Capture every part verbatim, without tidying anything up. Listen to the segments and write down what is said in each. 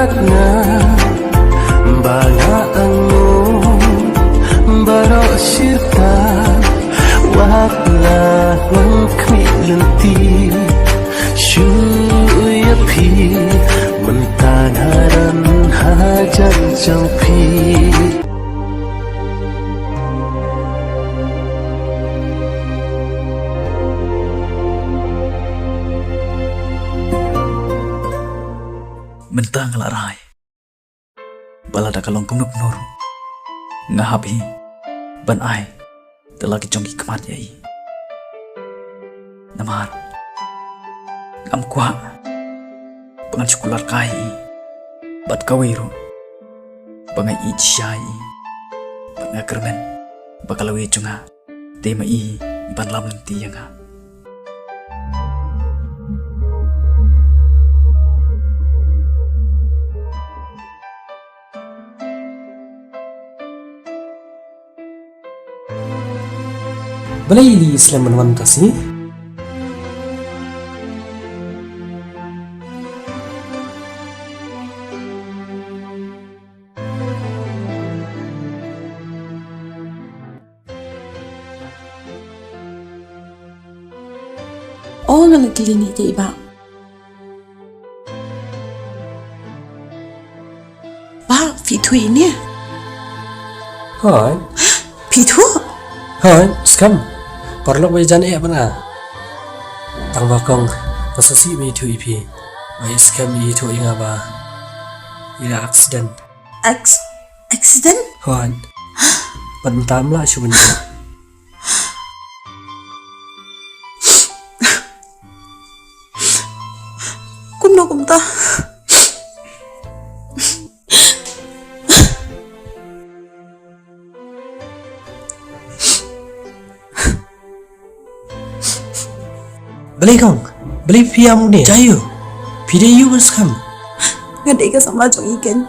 Nga ba nga angnud baroh shirta, wat la wan khmih lynti. Shu ïa phi mynta nga don hajan jong phi. Mynta nga la rai ba lada ka long kumno kumno ruh, nga hap hi ban ai da la ki jong ki khmat ïa i. Namar ngam kwah ba ngan shu kular kai ïa i bad kawei ruh ba nga ïeit shisha ïa i, bad nga kyrmen ba ka lawei jong nga te ma i ban lam lynti ïa nga. Balei i slem ban wan tasi? O, nga la kylli ïa i bah. Bah, phi thuh ïa ine? Hooid. Phi thuh? Hooid, skhem. Paralok ba ïajan eh bad nga. Tang ba kong, nga sngewsih ban ïathuh ïa phi. Nga ïa skhem ïathuh ïa nga ba i la accident. Ex-, accident? Hooid. Bad mynta ym lah shuh ban ïa. Kumno kumta? Balei kong? Balei phi ïam une? Jia aiu? Phi dei aiu ban skhem? Nga dei ka samla jong i keiñ.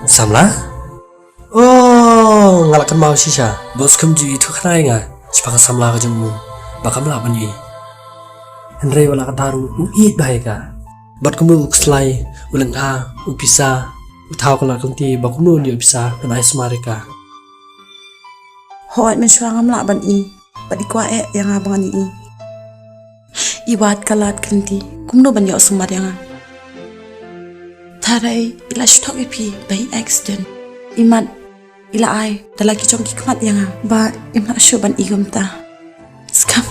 Samla? Oh, nga la kynmaw shisha. Ba u skhem ju ïathuh khnang ïa nga shaphang ka samla ka jong u ba kam lah ban ïohi. Hynrei wat la katta ruh u ïeit bha ïa ka. Bad kumno u khyllai u lynga u pisa, u thaw ka lad ka lynti ba kumno un ïoh pisa ban ai sumar ïa ka. Hooid, mynshuwa ngam lah ban ïohi. Bad i kwah eh ïa nga ba ngan ïohi. I wad ka lad ka lynti kumno ban ïoh sumar ïa nga. Tharai i la shu thok ïa phi ba i accident. I mat i la ai da la ki jong ki khmat ïa nga ba im lah shuh ban ïohi kumta. Skhem.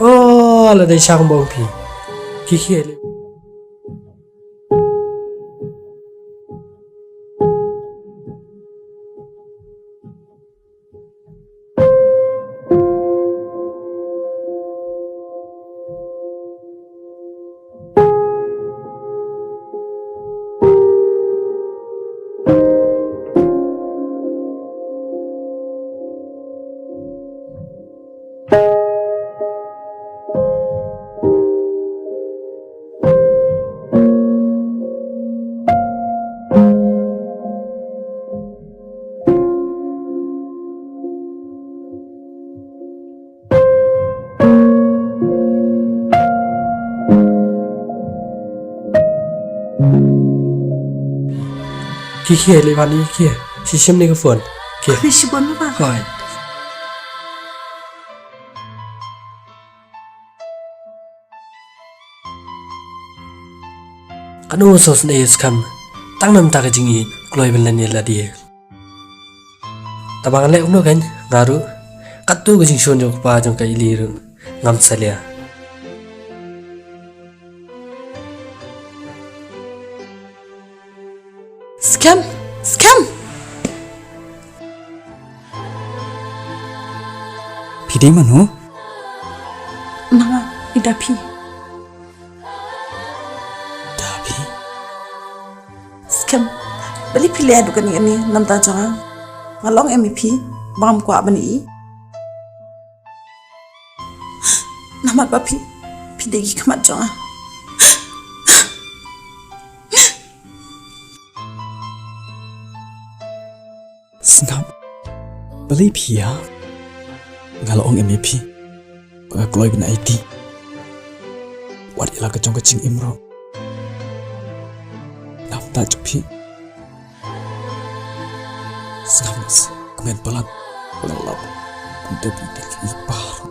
Oh, la dei shang bong phi. Ki khie leh. Khie, khie, leit wan ïa khie. Shu shim ne ka phone. Khie. Khie shibun ba. Hooid. Katno sngewsynei skhem. Tang namar ka jingïeit kloi ban len ïa lade. Tang ba ngan leh kumno kein nga ruh. Katto ka jingshun jong u kpa jong ka Ili ruh ngam salia. Skhem, skhem. Phi dei mano? Nga i Dapi. Dapi? Skhem. Balei phi leh haduh kane kane namar jong nga? Nga la ong em ïa phi ba ngam kwah ban ïohi. Namar ba phi, phi dei ki khmat jong nga. Sngap. Balei phi ïa? Nga la ong em ïa phi. ba nga kloi ban aiti. Wat ïa la ka jong ka jingim ruh. Namar ta jong phi. Sngap na sa kmen palat. Palat lap. Ynda phi dei ki i pa ruh.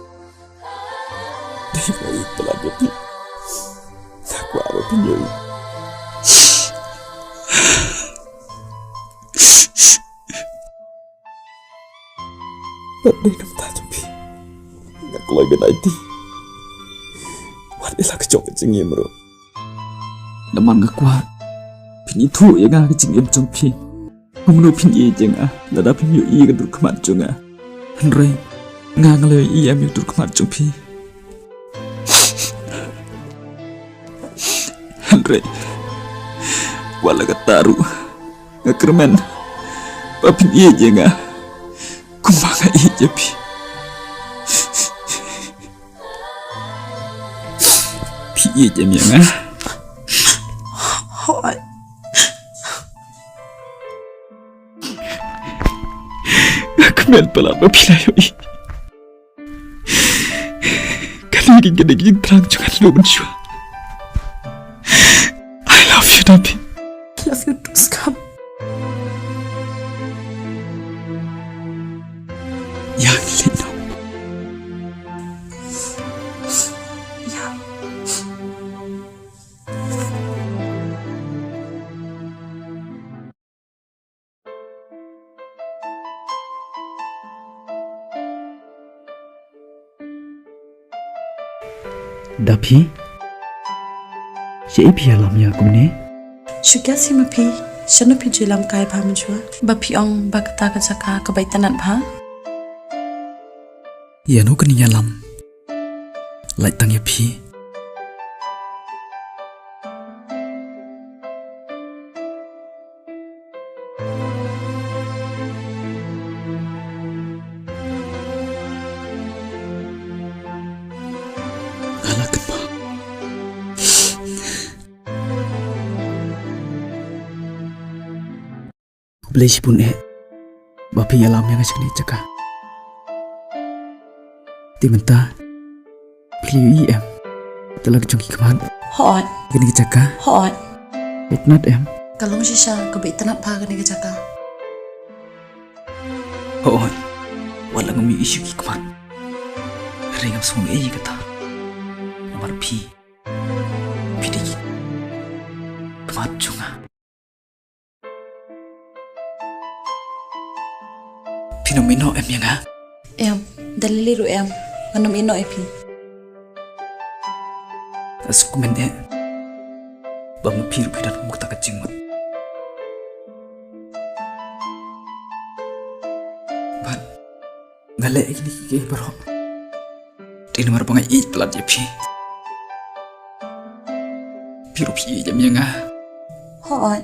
Dei ba i palat ïa phi. Nga kwah ba phin ïohi. Bad dei namar ta jong phi nga kloi ban aiti. Wat ïa la ka jong ka jingim ruh. Namar nga kwah phin ithuh ïa nga ka jingim jong phi. Kumno phin ïeit ïa nga lada phim ïohi ïa ka dur khmat jong nga. Hynrei nga, nga la ïohi ïa ka dur khmat jong phi. Hynrei wat la katta ruh nga kyrmen ba phin ïeit ïa nga kumba nga ïeit ïa phi. Phi ïeit em ïa nga? Hooid. Nga kmen palat ba phi la ïohi. Kane ka dei ka jingthrang jong nga lyngba mynshuwa. I love you, Dapi. I love you too, Skam. Ïa ngi leit noh. Ïa. Dapi, shaei phi ïalam ïa kumne? Shu kiad shi ma phi, shano phi ju ïalam kai bha mynshuwa? Ba phi ong ba kata ka jaka kaba itynnad bha. Ïano kane ka ïalam? Lait tang ïa phi. Nga la kynmaw. Khublei shibun eh ba phi ïalam ïa nga sha kane ka jaka. Te mynta phi la ïohi em? Te la ka jong ki khmat. Hooid. Kane ka jaka. Hooid. Itynnad em? Ka long shisha kaba itynnad bha kane ka jaka. Hooid. Wat la ngam ïohi shuh ki khmat. Hynrei ngam sngew ei ïa kata. Namar phi. Phi dei ki khmat jong nga. Phin ym ïehnoh em ïa nga? Em, da lei lei ruh em, ngan ym ïehnoh ïa phi. Nga sngewkmen eh ba ma phi ruh phi don kum kata ka jingmut. Bad nga leh ïa kine kiei kiei baroh dei namar ba nga ïeit palat ïa phi. Phi ruh phi ïeit em ïa nga? Hooid.